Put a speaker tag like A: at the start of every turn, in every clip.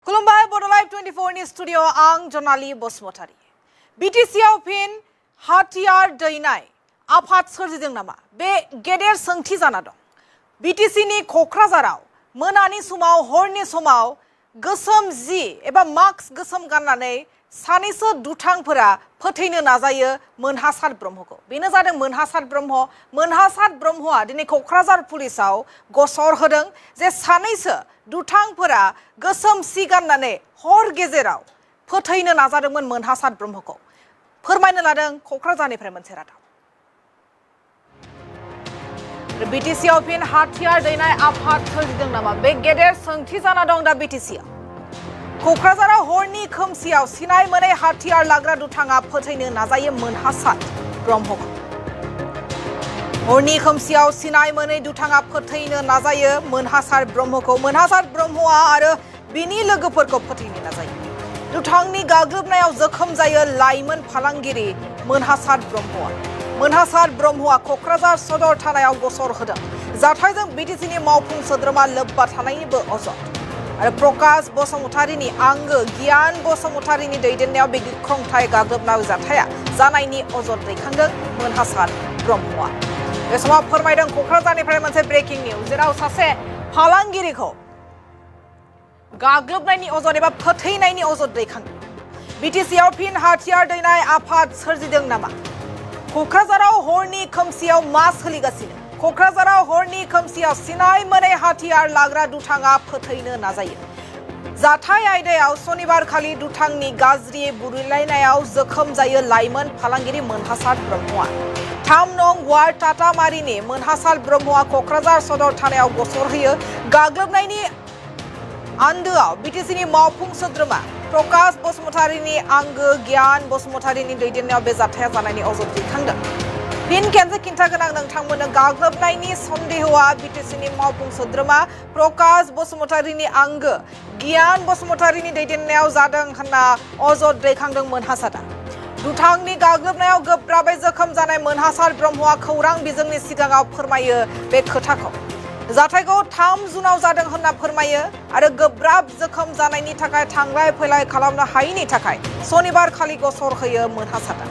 A: खुलुमबाय बड'लाइभ 24 नि स्टुडिअ आं जनाली बसुमतारी। BTCआव फिन हाथियार दैनाय आफाद सोरजिदों नामा? बे गेदेर सोंथि जाना दं। BTCनि क'क्राझाराव मोनानि समाव हरनि समाव गोसोम जि एबा मास्क गोसोम गाननानै सानैसो दुथांफोरा फोथैनो नाजायो मोनहासार ब्रह्मखौ। बेनो जादों मोनहासार ब्रह्म। मोनहासार ब्रह्मआ दिनै क'क्राझार पुलिसाव गसर होदों जे सानैसो दुथांफोरा गोसोम सि गाननानै हर गेजेराव फोथैनो नाजादोंमोन मोनहासार ब्रह्मखौ। फोरमायनो लादों क'क्राझारनिफ्राय मोनसे रादाब। BTCआव फिन हाथियार दैनाय आफाद सोरजिदों नामा? बे गेदेर सोंथि जाना दं दा BTCआव। क'क्राझाराव हरनि खोमसियाव सिनाय मोनै हाथियार लाग्रा दुथाङा फोथैनो नाजायो मोनहासार ब्रह्मखौ। हरनि खोमसियाव सिनाय मोनै दुथाङा फोथैनो नाजायो मोनहासार ब्रह्मखौ। मोनहासार ब्रह्मआ आरो बिनि लोगोफोरखौ फोथैनो नाजायो। दुथांनि गाग्लोबनायाव जोखोम जायो लाइमोन फालांगिरि मोनहासार ब्रह्मआ। मोनहासार ब्रह्मआ क'क्राझार सदर थानायाव गसर होदों। जाथायजों BTCनि मावफुं सोद्रोमा लोब्बा थानायनिबो अजद आरो प्रकाश बसुमतारीनि आंगो गियान बसुमतारीनि दैदेननायाव बे गिख्रंथाय गाग्लोबनाय जाथाया जानायनि अजद दैखांदों मोनहासार ब्रह्मआ। बे समाव फोरमायदों क'क्राझारनिफ्राय मोनसे ब्रेकिं निउज, जेराव सासे फालांगिरिखौ गाग्लोबनायनि अजद एबा फोथैनायनि अजद दैखांदों। BTCआव फिन हाथियार दैनाय आफाद सोरजिदों नामा? क'क्राझाराव हरनि खोमसियाव मा सोलिगासिनो? क'क्राझाराव हरनि खोमसियाव सिनाय मोनै हाथियार लाग्रा दुथाङा फोथैनो नाजायो। जाथाय आयदायाव सनिबारखालि दुथांनि गाज्रि बुलायनायाव जोखोम जायो लाइमोन फालांगिरि मोनहासार ब्रह्मआ। 3 नं वार्ड टाटामारिनि मोनहासार ब्रह्मआ क'क्राझार सदर थानायाव गसर होयो। गाग्लोबनायनि आन्दोआव BTCनि मावफुं सोद्रोमा प्रकाश बसुमतारीनि आंगो गियान बसुमतारीनि दैदेननायाव बे जाथाया जानायनि अजद दैखांदों। फिन खेबसे खिन्थागोनां नोंथांमोननो, गाग्लोबनायनि सन्देहआ BTCनि मावफुं सोद्रोमा प्रकाश बसुमतारीनि आंगो गियान बसुमतारीनि दैदेननायाव जादों होनना अजद दैखांदों मोनहासारआ। दुथांनि गाग्लोबनायाव गोब्राबै जोखोम जानाय मोनहासार ब्रह्मआ खौरां बिजोंनि सिगाङाव फोरमायो बे खोथाखौ। जाथायखौ 3 जुनाव जादों होनना फोरमायो आरो गोब्राब जोखोम जानायनि थाखाय थांलाय फैलाय खालामनो हायैनि थाखाय सनिबार खालि गसर होयो मोनहासारआ।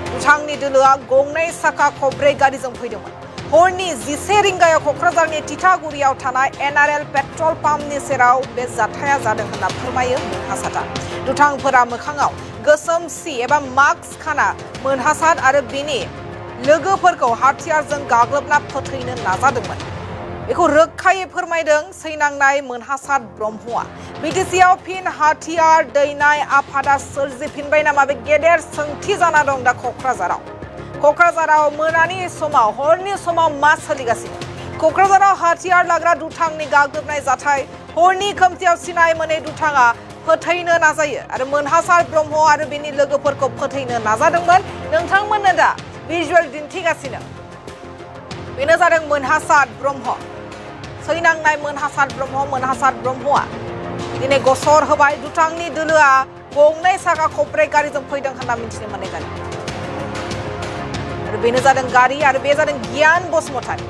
A: दुथांनि दोलोआ गंनै साखा खबब्रै गारिजों फैदोंमोन। हरनि 11 रिंगायाव क'क्राझारनि तितागुरियाव थानाय NRL पेट्रल पाम्पनि सेराव बे जाथाया जादों होनना फोरमायो मोनहासारआ। दुथांफोरा मोखाङाव गोसोम सि एबा मास्क खाना मोनहासार आरो बिनि लोगोफोरखौ हाथियारजों गाग्लोबना फोथैनो नाजादोंमोन। बेखौ रोखायै फोरमायदों सैनांनाय मोनहासार ब्रह्मआ। BTCआव फिन हाथियार दैनाय आफादा सोरजिफिनबाय नामा? बे गेदेर सोंथि जाना दं दा क'क्राझाराव। क'क्राझाराव मोनानि समाव हरनि समाव मा सोलिगासिनो? क'क्राझाराव हाथियार लाग्रा दुथांनि गाग्लोबनाय जाथाय। हरनि खोमसियाव सिनाय मोनै दुथाङा फोथैनो नाजायो आरो मोनहासार ब्रह्म आरो बिनि लोगोफोरखौ फोथैनो नाजादोंमोन। नोंथांमोननो दा भिजुअल दिन्थिगासिनो। बेनो जादों मोनहासार ब्रह्म। सैनांनाय मोनहासार ब्रह्मआ दिनै गसर होबाय। दुथांनि दोलोआ गंनै साखा खबब्रै गारिजों फैदों होनना मिथिनो मोननाय गारि आरो बेनो जादों गारि आरो बे जादों गियान बसुमतारी,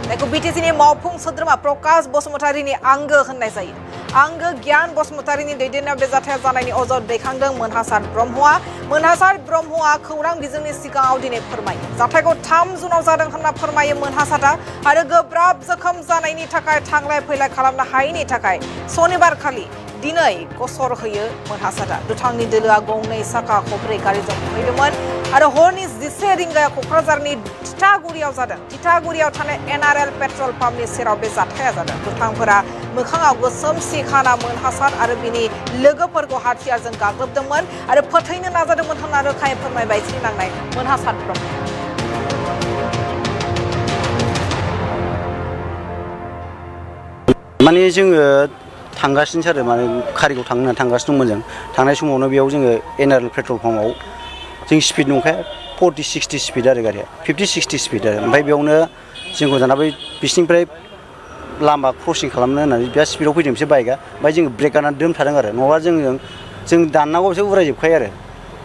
A: जायखौ BTCनि मावफुं सोद्रोमा प्रकाश बसुमतारीनि आंगो होननाय जायो। आंगो गियान बसुमतारीनि दैदेननायाव बे जाथाया जानायनि अजद दैखांदों मोनहासार ब्रह्मआ। मोनहासार ब्रह्मआ खौरां बिजोंनि सिगाङाव दिनै फोरमायो। जाथायखौ 3 जुनाव जादों होनना फोरमायो मोनहासारआ आरो गोब्राब जोखोम जानायनि थाखाय थांलाय फैलाय खालामनो हायैनि थाखाय सनिबार खालि दिनै गसर होयो मोनहासारआ। दुथांनि दोलोआ गंनै साखा खबब्रै गारिजों फैदोंमोन आरो हरनि 11 रिंगायाव क'क्राझारनि तितागुरियाव जादों। तितागुरियाव थानाय NRL पेट्रल पाम्पनि सेराव बे जाथाया जादों। दुथांफोरा मोखाङाव गोसोम सि खाना मोनहासार आरो बिनि लोगोफोरखौ हाथियारजों गाग्लोबदोंमोन आरो फोथैनो नाजादोंमोन होनना रोखायै फोरमायबाय सैनांनाय मोनहासार ब्रह्म।
B: माने जोङो थांगासिनो आरो माने कारिगाव थांनो होननानै थांगासिनो दंमोन जों। थांनाय समावनो बेयाव जोङो NRL पेट्रल पाम्पआव जों स्पिड नंखाया 40-60 स्पिड आरो गारिया 50-60 स्पिड आरो ओमफ्राय बेयावनो जोंखौ दाना बै बिसिनिफ्राय लामा क्रसिं खालामनो होननानै बिराद स्पिडआव फैदों बिसोर बाइकआ। ओमफ्राय जोङो ब्रेक गाननानै दोनथादों आरो नङाबा जों दाननांगौ बिसोर उरायजोबखायो आरो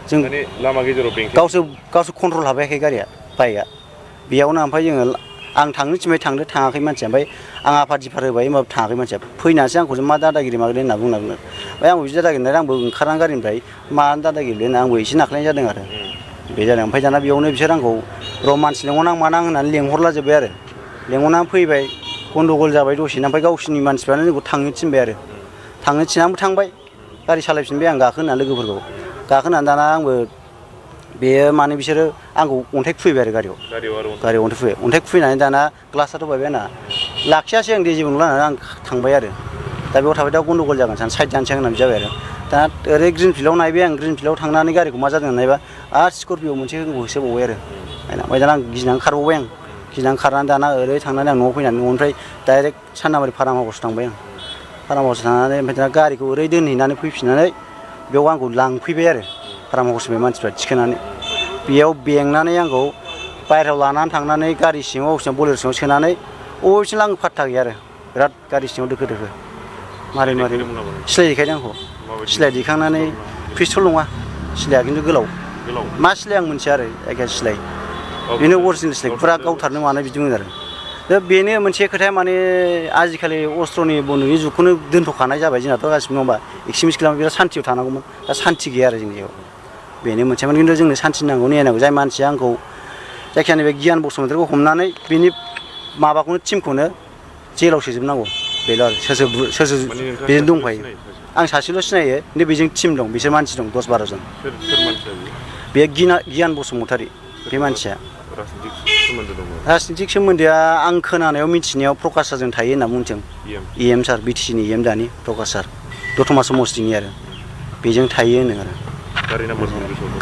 B: जों
C: लामा गेजेराव
B: गावसोर कन्ट्रल हाबायाखै गारिया बाइकआ। बेयावनो ओमफ्राय जोङो आं थांनो थिनबाय थांदो थाङाखै मानसिया। ओमफ्राय आं आफाद दिफार होबाय होमबाबो थाङाखै मानसिया फैनानैसो आंखौ मा दादागिरि मागिरि होनना बुंनांगोन ओमफ्राय आंबो बिदि दादागिरि आंबो ओंखारनानै गारिनिफ्राय मा दादागिरि होनना आंबो एसे नाख्लायनाय जादों आरो बे जादों ओमफ्राय दाना बेयावनो बिसोर आंखौ र' मानसि लेंहरनां मानां होननानै लेंहरला जोब्बाय आरो लेंहरनानै फैबाय गन्दगल जाबाय दसेनो ओमफ्राय गावसिनि मानसिफ्रानो जोंखौ थांनो थिनबाय आरो थांनो थिननानैबो थांबाय गारि सालायफिनबाय आं गाखोना लोगोफोरखौ गाखोनानै दाना आंबो बेयो माने बिसोरो आंखौ अन्थाइ खुबैबाय आरो गारियाव अन्थाइ खुबैनानै दाना ग्लासाथ' बायबाय आंना लाखियासै आं दे जेबो नंला होननानै आं थांबाय आरो दा बेयाव थाबाय दा गन्दगल जागोन सान साइड जानोसै होननानै जाबाय आरो दाना ओरै ग्रिन फिल्डआव नायबाय आं ग्रिन फिल्डआव थांनानै गारिखौ मा जादों नायबा आरो स्करपिअ मोनसे होसोबावबाय आरो ओमफ्राय दाना आं गिनानै खारबावबाय आं गिनानै खारनानै दाना ओरै थांनानै आं न'आव फैनानै न'निफ्राय डाइरेक्ट साननाबारि फाराम हाउसआव थांबाय आं फाराम हाउसआव थांनानै ओमफ्राय दाना गारिखौ ओरै दोनहैनानै फैफिननानै बेयाव आंखौ लांफैबाय आरो फाराम हाउसनिफ्राय मानसिफ्रा थिखोनानै बेयाव बेंनानै आंखौ बायहेरायाव लानानै थांनानै गारि सिङाव गावसिना बलेर सिङाव सोनानै बबेसिम लाङो फात्ता गैया आरो बिराद गारि सिङाव दोखो दोखो मारै सिलाय देखायदों आंखौ सिलाय देखांनानै पिस्तल नङा सिलाया खिन्थु गोलाव मा सिलाय आं मोनथिया आरो जायखिया सिलाय बेनो अरिजिनेल सिलाय फुरा गावथारनो मानाय बिदि मोनो आरो दा बेनो मोनसे खोथाया माने आजिखालि अस्त्रनि बन्दुकनि जुगखौनो दोनथ'खानाय जाबाय जोंनाथ' गासिबो नङा होमबा एक्सट्रिमिस्ट खालामो बिराद सान्थियाव थानांगौमोन दा सान्थि गैया आरो जोंनि जायगायाव बेनो मोनसेमोन खिन्थु जोंनो सान्थि नांगौ नेनांगौ जाय मानसिया आंखौ जायखिया नैबे गियान बसुमतारीखौ हमनानै बिनि माबाखौनो टिमखौनो जेलाव सोजोबनांगौ बेल' आरो सोर सोर बेजों दंफायो आं सासेल' सिनायो खिन्थु बेजों टिम दं बिसोर मानसि दं 10-12 जन बे गियान बसुमतारी बे मानसिया राजनितिक सोमोन्दोआ आं खोनानायाव मिथिनायाव प्रकाश सारजों थायो होनना बुंदों EM सार BTCनि EM दानि प्रकाश सार दतमा समस्तिनि आरो बेजों थायो होनदों आरो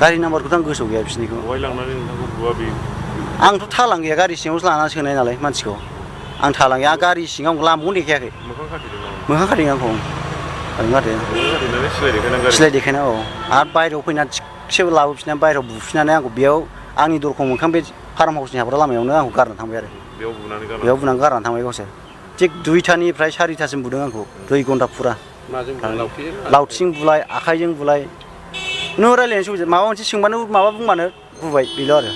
B: गारि नाम्बारखौथ' आं गोसोआव गैया बिसोरनिखौ आंथ' थालां गैया गारि सिङावसो लानानै सोनाय नालाय मानसिखौ आं थालां गैया गारि सिङाव लामाखौनो देखायाखै मोखां खाथेदों आंखौ सिलाय देखायना औ आरो बायहेरायाव फैनानै थिगसेबो लाबोफिननानै बायहेरायाव बुफिननानै आंखौ बेयाव आंनि दरखं मोखां बे फार्म हाउसनि हाबग्रा लामायावनो आंखौ गारनानै थांबाय आरो बेयाव बुनानै गारनानै थांबाय गावसोर थिग 2टानिफ्राय 4टासिम बुदों आंखौ 2 घन्टा फुरा लावथिजों बुलाय आखाइजों बुलाय नों रायज्लायनाय सुबिदा माबा मोनसे सोंबानो माबा बुंबानो बुबाय बेल' आरो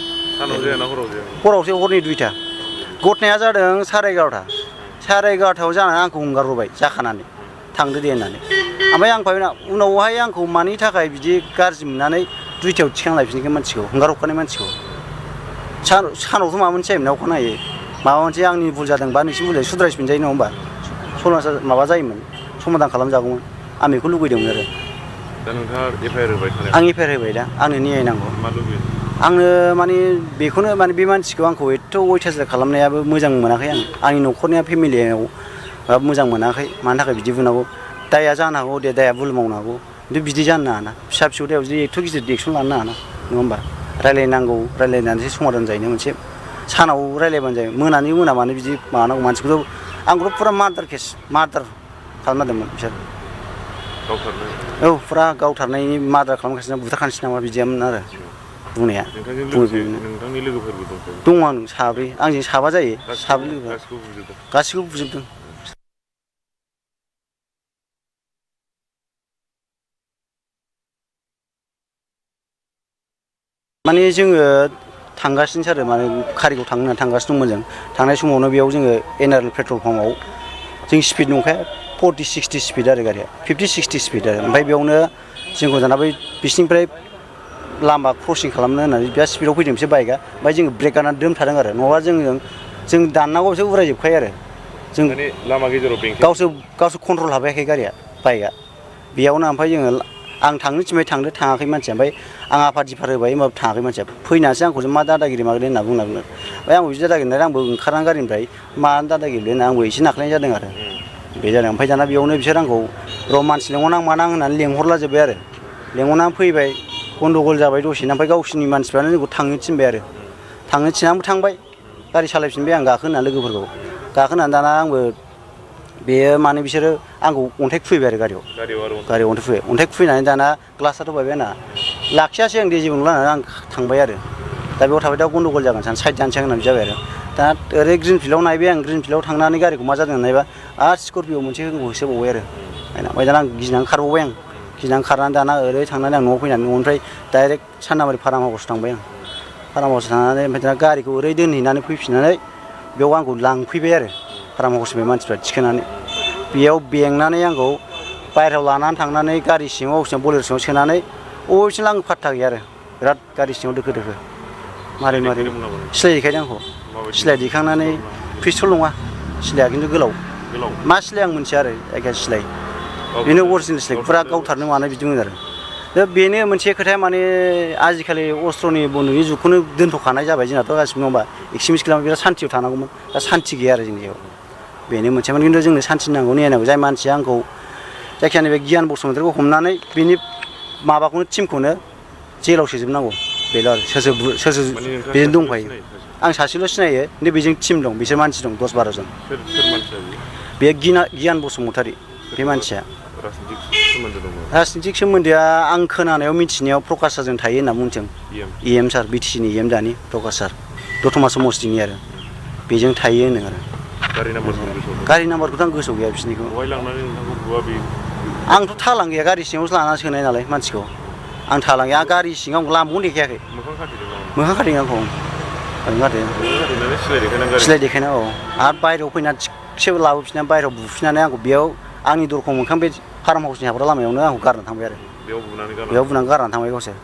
B: हरावसो हरनि 2टा घटनाया जादों 11:30 जानानै आंखौ हंगारहरबाय जाखानानै थांदो दे होननानै ओमफ्राय आं उनावहाय आंखौ मानि थाखाय बिदि गाज्रि मोननानै 2टायाव थिखांलायफिनगोन मानसिखौ हंगार हरखानाय मानसिखौ सानावथ' माबा मोनसे जायोमोन अखानायै माबा मोनसे आंनि भुल जादोंबा नोंसिनि भुल जायो सुद्रायफिनजायो नङा होमबा माबा जायोमोन समाधान खालामजागौमोन आं बेखौ लुगैदोंमोन आरो
C: दा नोंथाङा FIR होबाय
B: आं FIR होबाय दा आंनो न्याय नांगौ आंनो माने बेखौनो माने बे मानसिखौ आंखौ एथ' अयथासार खालामनायाबो मोजां मोनाखै आंनि न'खरनिया फेमिलियाव मोजां मोनाखै मानि थाखाय बिदि बुंनांगौ दाया जानो हागौ दे दाया भुल मावनो हागौ खिन्थु बिदि जानो नाङाना फिसा फिसौ दायाव जुदि एथ' गिदिर एक्सन लानो नाङाना नङा होमबा रायलायनांगौ रायलायनानैसो समाधान जायो मोनसे सानाव रायलायबानो जायो मोना मानो बिदि माबानांगौ मानसिखौथ' आंखौथ' फुरा मार्डार खालामना दोनमोन बिसोर औ फुरा गावथारनायनि मार्डार खालामगासिनो बुथारखानोसै नामा बिदियामोन आरो बुंनाया
C: नोंथांनि लोगोफोरबो
B: दङ आं साब्रै आंजों साबा जायो साब्रै लोगो गासिखौबो बुजोबदों माने जोङो थांगासिनोसो आरो माने कारिगाव थांनो होननानै थांगासिनो दंमोन जों थांनाय समावनो बेयाव जोङो NRL पेट्रल पाम्पआव जों स्पिड नंखाया 40-60 स्पिड आरो गारिया 50-60 स्पिड आरो ओमफ्राय बेयावनो जोंखौ दाना बै बिसिनिफ्राय लामा क्रसिं खालामनो होननानै बिराद स्पिडआव फैदों बिसोर बाइकआ ओमफ्राय जोङो ब्रेक गारनानै दोनथादों आरो नङाबा जों दाननांगौ बिसोर उरायजोबखायो आरो जों
C: लामा गेजेराव
B: गावसोर कन्ट्रल हाबायाखै गारिया बाइकआ बेयावनो ओमफ्राय जोङो आं थांनो थिनबाय थाङाखै मानसिया ओमफ्राय आं आफाद दिफार होबाय होमबाबो थाङाखै मानसिया फैनानैसो आंखौ मा दादागिरि मागिरि होनना बुंनांगोन ओमफ्राय आंबो बिदि दादागिरि आंबो ओंखारनानै गारिनिफ्राय मा दादागिरि होनना आंबो एसे नाख्लायनाय जादों आरो बे जादों ओमफ्राय दाना बेयावनो बिसोर आंखौ र' मानसि लेंहरनां मानां होननानै लेंहरला जोब्बाय आरो लेंहरनानै फैबाय गन्दगल जाबाय दसेनो ओमफ्राय गावसिनि मानसिफ्रानो जोंखौ थांनो थिनबाय आरो थांनो थिननानैबो थांबाय गारि सालायफिनबाय आं गाखोना लोगोफोरखौ गाखोनानै दाना आंबो बेयो माने बिसोरो आंखौ अन्थाइ खुबैबाय आरो गारियाव अन्थाइ खुबैनानै दाना ग्लासाथ' बायबाय आंना लाखियासै आं दे जेबो नंला होननानै आं थांबाय आरो दा बेयाव थाबाय दा गन्दगल जागोन सान साइड जानोसै होननानै जाबाय आरो दा ओरै ग्रिन फिल्डआव नायबाय आं ग्रिन फिल्डआव थांनानै गारिखौ मा जादों नायबा आरो स्करपिअ मोनसे होसोबावबाय आरो ओमफ्राय दाना आं गिनानै खारबावबाय आं गिनानै खारनानै दाना ओरै थांनानै आं न'आव फैनानै न'निफ्राय डाइरेक्ट साननाबारि फाराम हाउसआव थांबाय आं फाराम हाउसआव थांनानै ओमफ्राय दाना गारिखौ ओरै दोनहैनानै फैफिननानै बेयाव आंखौ लांफैबाय आरो फार्म हाउसनिफ्राय मानसिफ्रा थिखोनानै बेयाव बेंनानै आंखौ बायहेरायाव लानानै थांनानै गारि सिङाव अबेसिम बलेर सिङाव सोनानै अबेसिम आं फात्ता गैया आरो बिराद गारि सिङाव दोखो दोखो मारै मारै सिलाय देखायदों आंखौ सिलाय दैखांनानै पिस्तल नङा सिलाया खिन्थु गोलाव मा सिलाय आं मोनथिया आरो जायखिया सिलाय बेनो अरिजिनेल सिलाय फुरा गावथारनो मानाय बिदिमोन आरो दा बेनो मोनसे खोथाया माने आजिखालि अस्त्रनि बन्दुकनि जुगखौनो दोनथ'खानाय जाबाय जोंनाथ' गासिबो नङा होमबा एक्सट्रिमिस्ट खालामबा बिराद सान्थियाव थानांगौमोन दा सान्थि गैया आरो जोंनि जायगायाव बेनो मोनसेमोन खिन्थु जोंनो सान्थि नांगौ नेनांगौ जाय मानसिया आंखौ जायखिया नैबे गियान बसुमतारीखौ हमनानै बिनि माबाखौनो टिमखौनो जेलाव सोजोबनांगौ बेल' आरो सोर बेजों दंफायो आं सासेल' सिनायो खिन्थु बेजों टिम दं बिसोर मानसि दं 10-12 जन बे गियान बसुमतारी बे मानसिया राजनितिक सोमोन्दोआ आं खोनानायाव मिथिनायाव प्रकाश सारजों थायो होनना बुंदों EM सार BTCनि EM दानि प्रकाश सार दतमा समस्तिनि आरो बेजों थायो होनो आरो गारि नाम्बारखौथ' आं गोसोआव गैया बिसोरनिखौ आंथ' थालां गैया गारि सिङावसो लानानै सोनाय नालाय मानसिखौ आं थालां गैया गारि सिङाव लामाखौनो देखायाखै मोखां खाथेदों आंखौ सिलाय देखायना औ आरो बायहेरायाव फैना थिगसेबो लाबोफिननानै बायहेरायाव बुफिननानै आंखौ बेयाव आंनि दरखं मोखां बे फार्म हाउसनि हाबग्रा लामायावनो आंखौ गारनानै थांबाय आरो बेयाव बुनानै गारनानै थांबाय गावसोर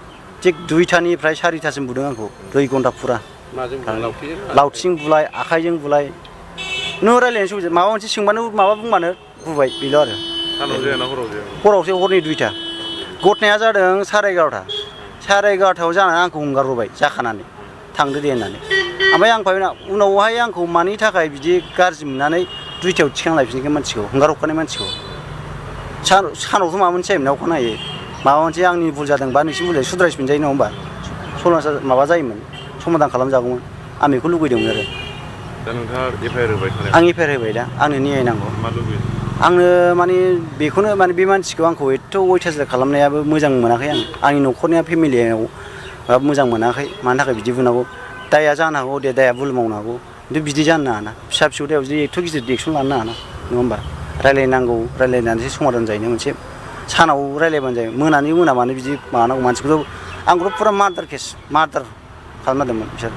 B: थिग 2टानिफ्राय 4टासिम बुदों आंखौ 2 घन्टा फुरा लावथिजों बुलाय आखाइजों बुलाय नों रायज्लायनो माबा मोनसे सोंबानो माबा बुंबानो बुबाय बेल' आरो हरावसो हरनि 2टा घटनाया जादों 11:30 जानानै आंखौ हंगारबोबाय जाखानानै थांदो दे होननानै ओमफ्राय आं उनावहाय आंखौ मानि थाखाय बिदि गाज्रि मोननानै 2टायाव थिखांलायफिननायखौ मानसिखौ हंगार हरखानाय मानसिखौ सानावथ' माबा मोनसे जायोमोन अखानायै माबा मोनसे आंनि भुल जादोंबा नोंसिनि भुल सुद्रायफिनजायो नङा होमबा माबा जायोमोन समाधान खालामजागौमोन आं बेखौ लुगैदोंमोन आरो
C: दा नोंथाङा FIR होबाय
B: आं FIR होबाय दा आंनो न्याय नांगौ आंनो माने बेखौनो माने बे मानसिखौ आंखौ एथ' अयथासार खालामनायाबो मोजां मोनाखै आंनि न'खरनिया फेमिलियाव मोजां मोनाखै मानि थाखाय बिदि बुंनांगौ दाया जानो हागौ दे दाया भुल मावनो हागौ खिन्थु बिदि जानो नाङाना फिसा फिसौ दायाव जुदि एथ' गिदिर एक्सन लानो नाङाना नङा होमबा रायलायनांगौ रायलायनानैसो समाधान जायो मोनसे सानाव रायलायबानो जायो मोना मानो बिदि माबानांगौ मानसिखौथ' आंखौथ' फुरा मार्डार केस मार्डार खालामना दोनदोंमोन बिसोर